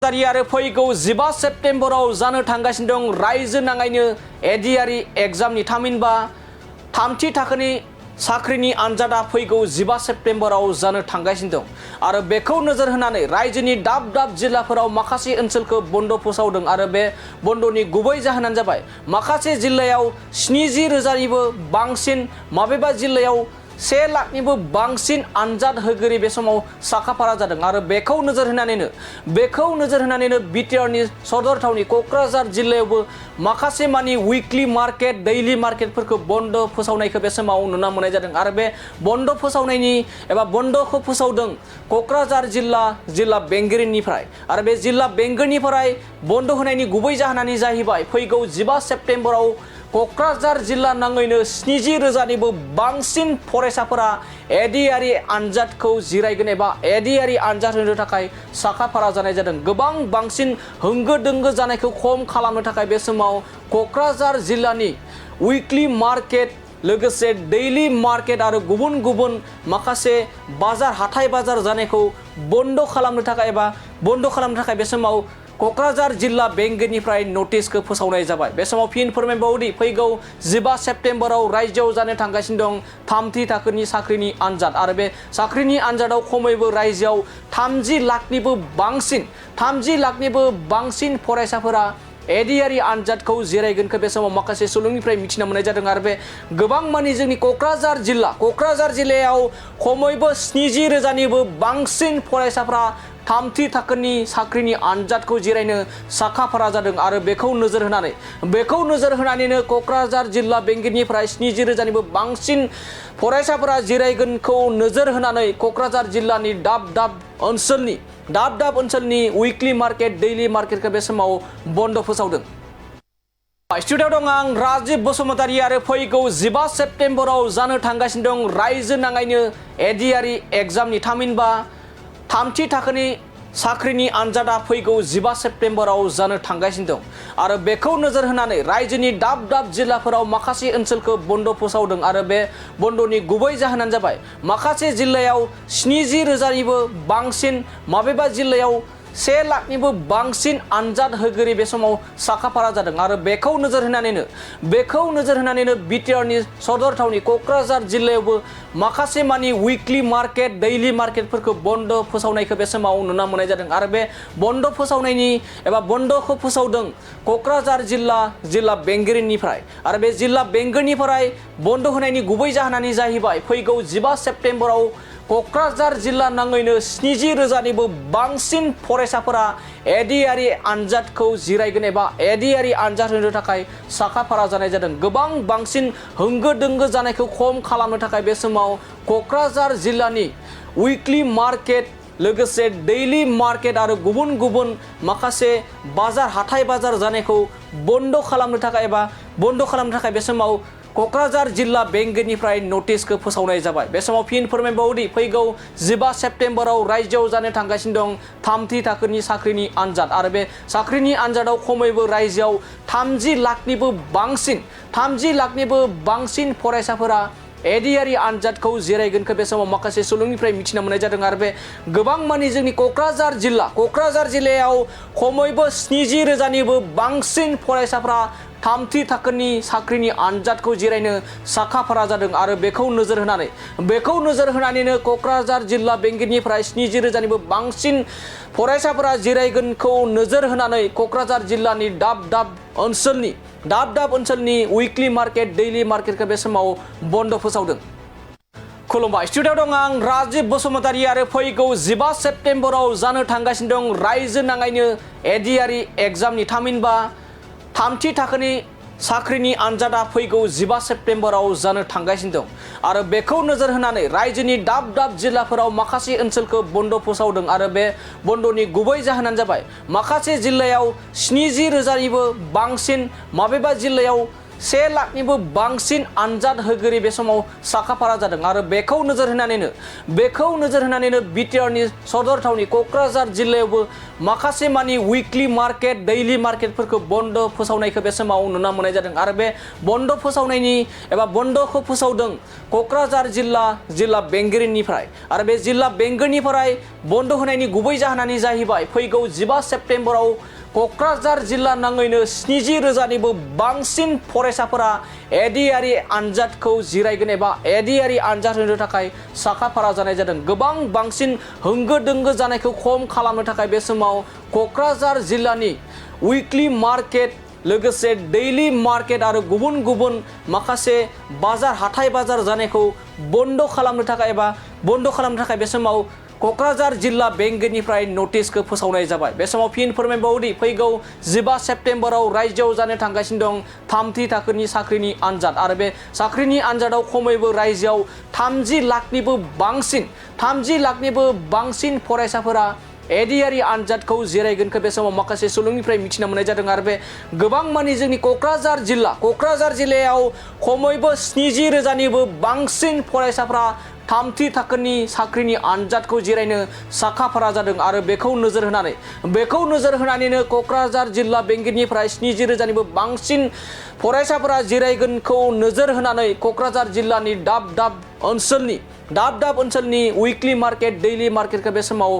आरो फैगौ 15 सेप्तेम्बराव जानो थांगासिनो दं रायजो नाङैनो एडिआरि एग्जामनि थामहिनबा थामथि थाखोनि साख्रिनि आनजादा फैगौ 15 सेप्तेम्बराव जानो थांगासिनो दं आरो बेखौ नोजोर होनानै रायजोनि दाब दाब जिल्लाफोराव माखासे ओनसोलखौ बन्द फोसावदों आरो बे बन्दनि गुबै जाहोनानो जाबाय माखासे जिल्लायाव 70,000निबो बांसिन माबेबा जिल्लायाव 1 लाखनिबो बांसिन आनजाद होगिरि बे समाव साखाफारा जादों आरो बेखौ नोजोर होनानैनो बिटिआरनि सदर थावनि क'क्राझार जिल्लायावबो माखासे मानि उइकलि मार्केट दैलि मार्केटफोरखौ बन्द फोसावनायखौ बे समाव नुनो मोननाय जादों आरो बे बन्द फोसावनायनि एबा बन्दखौ फोसावदों क'क्राझार जिल्ला बेंगिरिनिफ्राय आरो बे जिल्ला बेंगिरिनिफ्राय बन्द होनायनि गुबै जाहोनानो जाहैबाय फैगौ 15 सेप्तेम्बराव क'क्राझार जिल्ला नाङैनो 70,000निबो बांसिन फरायसाफोरा एडिआरि आनजादखौ जिरायगोन एबा एडिआरि आनजाद होनो थाखाय साखाफारा जानाय जादों। गोबां बांसिन होंगो दोंगो जानायखौ खम खालामनो थाखाय बे समाव क'क्राझार जिल्लानि उइकलि मार्केट लोगोसे दैलि मार्केट आरो गुबुन गुबुन माखासे बाजार हाथाय बाजार जानायखौ बन्द खालामनो थाखाय बे समाव क'क्राझार जिल्ला बेंगिरिनिफ्राय नटिसखौ फोसावनाय जाबाय। बे समाव फिन फोरमायबावदि फैगौ 15 सेप्तेम्बराव रायजोआव जानो थांगासिनो दं थामथि थाखोनि साख्रिनि आनजाद आरो बे साख्रिनि आनजादाव खमैबो रायजोआव 30 लाखनिबो बांसिन फरायसाफोरा एडिआरि आनजादखौ जिरायगोनखौ बे समाव माखासे सुलुंनिफ्राय मिथिना मोननाय जादों आरो बे गोबां मानि जोंनि क'क्राझार जिल्लायाव खमैबो 70,000निबो बांसिन फरायसाफोरा थामथि थाखोनि साख्रिनि आनजादखौ जिरायनो साखाफारा जादों आरो बेखौ नोजोर होनानैनो क'क्राझार जिल्ला बेंगिरिनिफ्राय 70,000निबो बांसिन फरायसाफोरा जिरायगोनखौ नोजोर होनानै क'क्राझार जिल्लानि दाब दाब ओनसोलनि उइकलि मार्केट दैलि मार्केटखौ बे समाव बन्द फोसावदों। स्टुडिअ'आव दं आं राजिब बसुमतारी आरो फैगौ 15 सेप्तेम्बराव जानो थांगासिनो दं रायजो नाङैनो एडिआरि एग्जामनि थामहिनबा थामथि थाखोनि साख्रिनि आनजादा फैगौ 15 सेप्तेम्बराव जानो थांगासिनो दं आरो बेखौ नोजोर होनानै रायजोनि दाब दाब जिल्लाफोराव माखासे ओनसोलखौ बन्द फोसावदों आरो बे बन्दनि गुबै जाहोनानो जाबाय माखासे जिल्लायाव 70,000निबो बांसिन माबेबा जिल्लायाव 1 लाखनिबो बांसिन आनजाद होगिरि बे समाव साखाफारा जादों आरो बेखौ नोजोर होनानैनो बिटिआरनि सदर थावनि क'क्राझार जिल्लायावबो माखासे मानि उइकलि मार्केट दैलि मार्केटफोरखौ बन्द फोसावनायखौ बे समाव नुनो मोननाय जादों आरो बे बन्दखौ फोसावदों क'क्राझार जिल्ला बेंगिरिनिफ्राय आरो बे जिल्ला बेंगिरिनिफ्राय बन्द होनायनि गुबै जाहोनानो जाहैबाय फैगौ 15 सेप्तेम्बराव क'क्राझार जिल्ला नाङैनो 70,000निबो बांसिन फरायसाफोरा एडिआरि आनजादखौ जिरायगोन एबा एडिआरि आनजाद होनो थाखाय साखाफारा जानाय जादों। गोबां बांसिन होंगो दोंगो जानायखौ खम खालामनो थाखाय बे समाव क'क्राझार जिल्लानि उइकलि मार्केट लोगोसे दैलि मार्केट आरो गुबुन गुबुन माखासे बाजार हाथाय बाजार जानायखौ बन्द खालामनो थाखाय बे समाव क'क्राझार जिल्ला बेंगिरिनिफ्राय नटिसखौ फोसावनाय जाबाय। बे समाव फिन फोरमायबावदि फैगौ 15 सेप्तेम्बराव रायजोआव जानो थांगासिनो दं थामथि थाखोनि साख्रिनि आनजाद आरो बे साख्रिनि आनजादाव खमैबो रायजोआव 30 लाखनिबो बांसिन फरायसाफोरा एडिआरि आनजादखौ जिरायगोनखौ बे समाव माखासे सुलुंनिफ्राय मिथिना मोननाय जादों आरो बे गोबां मानि जोंनि क'क्राझार जिल्लायाव खमैबो 70,000निबो बांसिन फरायसाफोरा थामथि थाखोनि साख्रिनि आनजादखौ जिरायनो साखाफारा जादों आरो बेखौ नोजोर होनानैनो क'क्राझार जिल्ला बेंगिरिनिफ्राय 70,000निबो बांसिन फरायसाफोरा जिरायगोनखौ नोजोर होनानै क'क्राझार जिल्लानि दाब दाब ओनसोलनि उइकलि मार्केट दैलि मार्केटखौ बे समाव बन्द फोसावदों। खुलुमबाय स्टुडिअ'आव दं आं राजिब बसुमतारी आरो फैगौ 15 सेप्तेम्बराव जानो थांगासिनो दं रायजो नाङैनो एडिआरि एग्जामनि थामहिनबा थामथि थाखोनि साख्रिनि आनजादा फैगौ 15 सेप्तेम्बराव जानो थांगासिनो दं आरो बेखौ नोजोर होनानै रायजोनि दाब दाब जिल्लाफोराव माखासे ओनसोलखौ बन्द फोसावदों आरो बे बन्दनि गुबै जाहोनानो जाबाय माखासे जिल्लायाव 70,000निबो बांसिन माबेबा जिल्लायाव 1 लाखनिबो बांसिन आनजाद होगिरि बे समाव साखाफारा जादों आरो बेखौ नोजोर होनानैनो बिटिआरनि सदर थावनि क'क्राझार जिल्लायावबो माखासे मानि उइकलि मार्केट दैलि मार्केटफोरखौ बन्द फोसावनायखौ बे समाव नुनो मोननाय जादों आरो बे बन्द फोसावनायनि एबा बन्दखौ फोसावदों क'क्राझार जिल्ला बेंगिरिनिफ्राय आरो बे जिल्ला बेंगिरिनिफ्राय बन्द होनायनि गुबै जाहोनानो जाहैबाय फैगौ 15 सेप्तेम्बराव क'क्राझार जिल्ला नाङैनो 70,000निबो बांसिन फरायसाफोरा एडिआरि आनजादखौ जिरायगोन एबा एडिआरि आनजाद होनो थाखाय साखाफारा जानाय जादों। गोबां बांसिन होंगो दोंगो जानायखौ खम खालामनो थाखाय बे समाव क'क्राझार जिल्लानि उइकलि मार्केट लोगोसे दैलि मार्केट आरो गुबुन गुबुन माखासे बाजार हाथाय बाजार जानायखौ बन्द खालामनो थाखाय बे समाव क'क्राझार जिल्ला बेंगिरिनिफ्राय नटिसखौ फोसावनाय जाबाय। बे समाव फिन फोरमायबावोदि फैगौ 15 सेप्तेम्बराव रायजोआव जानो थांगासिनो दं 3थि थाखोनि साख्रिनि आनजाद आरो बे साख्रिनि आनजादाव खमैबो रायजोआव 30 लाखनिबो बांसिन फरायसाफोरा एडिआरि आनजादखौ जिरायगोनखौ बे समाव माखासे सुलुंनिफ्राय मिथिना मोननाय जादों आरो बे गोबां मानि जोंनि क'क्राझार जिल्लायाव खमैबो 70,000निबो बांसिन फरायसाफोरा 3थि थाखोनि साख्रिनि आनजादखौ जिरायनो साखाफारा जादों आरो बेखौ नोजोर होनानैनो क'क्राझार जिल्ला बेंगिरिनिफ्राय 70,000निबो बांसिन फरायसाफोरा जिरायगोनखौ नोजोर होनानै क'क्राझार जिल्लानि दाब दाब ओनसोलनि उइकलि मार्केट दैलि मार्केटखौ बे समाव